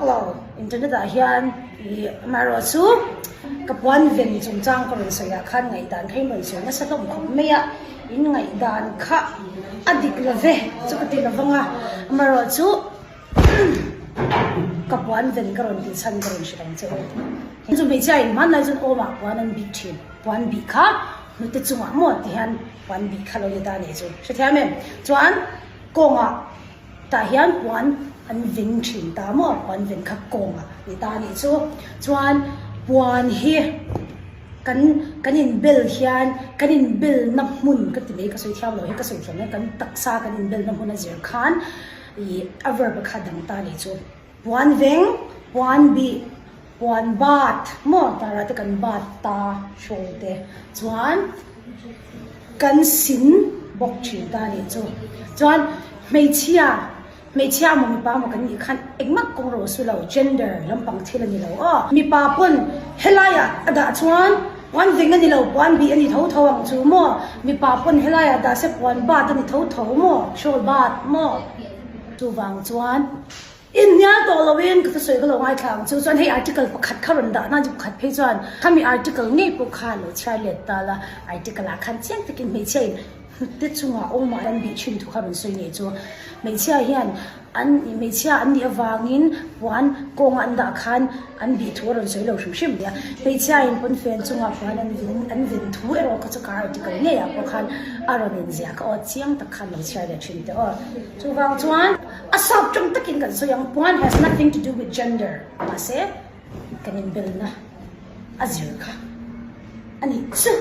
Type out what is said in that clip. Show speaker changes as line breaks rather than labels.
lo internet ah hian ih amaherawhchu ka puan ven chungchang ka rawn sawi ah khan ngaihdan kha in rawn sawi nasa hlawm khawp mai a, in ngaihdan kha a dik lo ve chu ka ti lo vang a, amaherawhchu ka puan ven ka rawn tih chhan ka rawn hrilh ang che u. Chu hmeichhia in hmanlai chuan awmah puan an bih thin, puan bih kha hnute chungah maw ti hian puan bih kha lo ni ta a nih chu hrethiam em? Chuan kawngah. Tah hian puan an veng thin ta maw? Puan ven kha kawngah ni ta a nih chu. Chuan puan hi kan kan inbel hian kan inbelna hmun ka ti mai ka sawi thiam lo hi ka sawi thiam hian kan taksa kan inbelna hmun a zir khan ih a verb kha dang ta a nih chu. Puan veng, puan bih, puan bat maw? Tara te kan bat ta hrawl te chuan. Kan sin bawk thin ta nih chu. Chuan hmeichhia, hmeichhia maw mipa maw kan nih khan engmah kawng ro su lo, gender lampang thil a ni lo aw. Mipa pawn helaiah a dah chuan puan veng a ni lo, puan bih a ni tho tho ang chu maw. Mipa pawn helaiah dah se puan bat a ni tho tho maw, shawl bat maw. Chuvang chuan. Inhnial tawh loin ka thusawi ka lo ngaithla ang chu chuan hei article pakhat kha rawn dah nan chu pakhat phei chuan khami article ngei pawh kha lo chhiar let ta la, article ah khan chiang takin hmeichhia in hnute chungah awmah an bih thin thu kha rawn sawi ngei chu hmeichhia hian an hmeichhia an nih avangin puan kawnga an dah khan an bih thu a rawn sawi lo hrim hrim nia, hmeichhia in pawnfen chungah puan an vin an ven thu erawh kha chu ka article ngei ah pawh khan a rawn inziah kha aw chiang tak khan lo chhiar leh thin teh aw chuvang chuan. A sap tawng takin kan sawi ang, puan has nothing to do with gender, mahse kan inbelna a zir kha a nih chu.